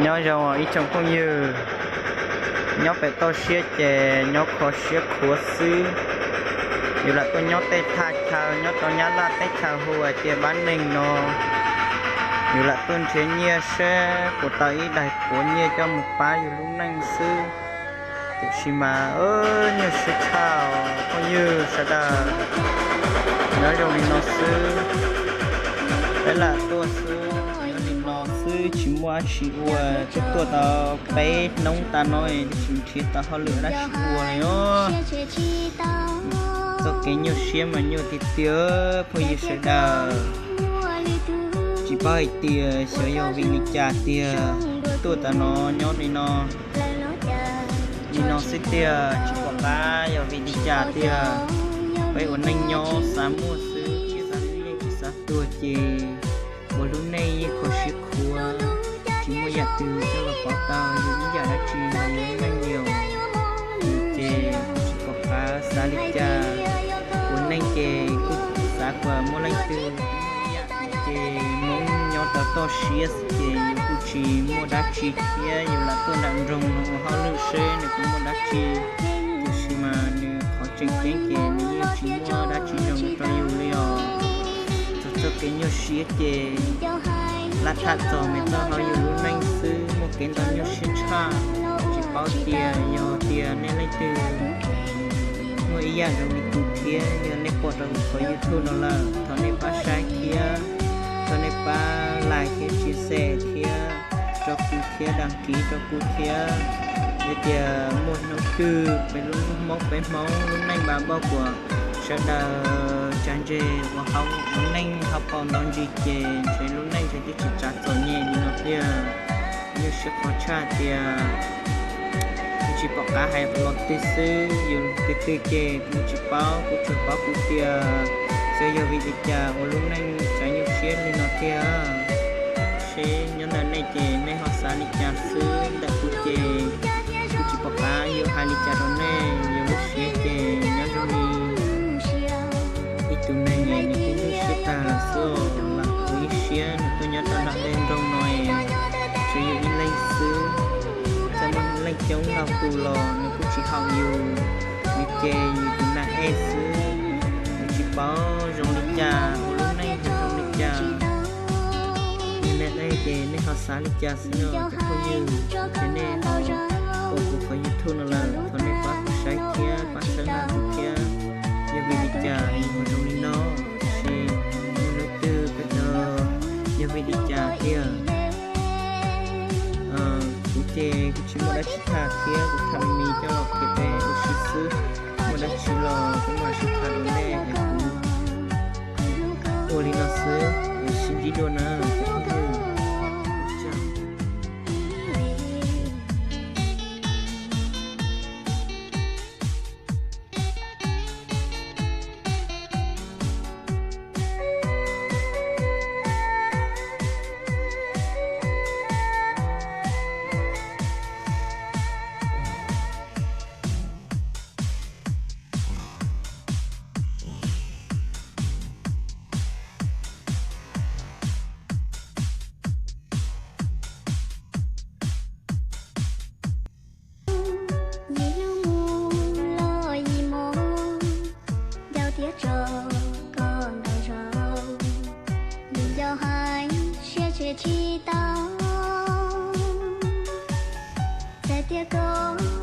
Nyob zoo ib tsoom phooj ywg, nyob pem toj siab ces nyob kho siab khuav xwb. Yus lam tuaj nyob tej thaj chaw nyob rau Nyab Laj teb chaws hu hais tias Pab Neeg no, yus lam tuaj nrhiav nyiaj seb puas tau ib daim puav nyiaj coj mus pab yus lub neej xwb. Tiam sis mas nyuaj siab tshaj os phooj ywg sawv daws. Nyob zoo li no xwb, peb lam tuaj xwb, nyob li no xwb tsis muaj dab tsi ua, twb tuaj tau peb hnub tas no tsis nrhiav tau hauj lwm dab tsi ua li os. Txoj kev nyuaj siab mas nyuaj tiag tiag phooj ywg sawv daws. Tsis paub hais tias xyov yog vim li cas tiag, tuaj tas no nyob li no, li no xwb tiag, tsis pom qab yog vim li cas tiag. Peb ua neej nyob xav muaj xwb, tsis xav yeej tsis xav tuag ces ua lub neej yeej kho siab khuav, tsis muaj yam twg coj los pauv tau yus ib yam dab tsi los yus lub neej yus. Ces kuj tsis pom qab xav li cas, ua neej ces kuj xav kom muaj leej twg, ces Hmoob nyob rau toj siab xwb ces yus kuj tsis muaj dab tsi thiab, yus lam tuaj nram nroog no ua hauj lwm seb nws puas muaj dab tsi. Tiam sis mas nws qhov tseem ceeb ces nws yeej tsis muaj dab tsi zoo rau yus li os. Txog txoj kev nyuaj siab ces laj tham txog me txoj hauv yus lub neej xwb, muaj kev ntau nyuaj siab tshaj. Tsis paub tias yog tias nej leej twg muaj ib yam zoo li kuv thiab, yog nej pom rau qhov YouTube no lawm, thov nej pab saib thiab, thov nej pab like thiab share thiab rau kuv thiab, đăng ký rau kuv thiab. Yog tias muaj hnub twg peb lub Hmoob, peb Hmoob lub neej npa npauj kuas sawv daws tsa ntseg ua hauv lub neej hauv paus nto ntsis ces ntshe lub neej ntshe twb tsis tsav txom nyem li no tiag. Nyuaj siab qhov tshaj tias kuv tsis pom qab hais los twg xwb, yus twg twg ces kuv tsis paub, kuv tsuas paub kuv tias xyov yog vim li cas ua lub neej tsav nyuaj siab li no tiag. Seb nyob ntawm nej ces nej ho xav li cas xwb, ntawm kuv ces kuv tsis pom qab yuav hais li cas rau nej, yus lub siab ces nyob zoo li ib tug neeg nws twb nyuaj siab tag lawm xwb, lam ua ib siab nws tuaj nyob rau nram tej nroog no, tsuas yus ib leeg xwb, txawm muaj leej coob nkaus tus los nws kuj tsis haum yus, nws ces yus tus nam ej xwb, yus tsis paub zoo li cas ua lub neej zoo li cas. Yog nej ces nej ho xav li cas xwb no cov phooj ywg, ces nej ho pom kuv qhov YouTube no lawm, thov nej pab kuv saib thiab pab txhawb nqa kuv thiab. Yog vim li cas yus ho zoo li no, tiam sis muaj hnub twg peb tau, yog vim li cas tiag. Kuv ces kuv tsis muaj dab tsi tham thiab, kuv tham me me coj los qhia peb ua si xwb. Muaj dab tsi los peb mam sib tham rau nej es kuv ua li no xwb, sib ntsib dua na cov phooj ywg. Yim lub mus los yim mus, ncau tiab tso koj ntau zaus, yim ncau hais siab tsis tau, txawm tias koj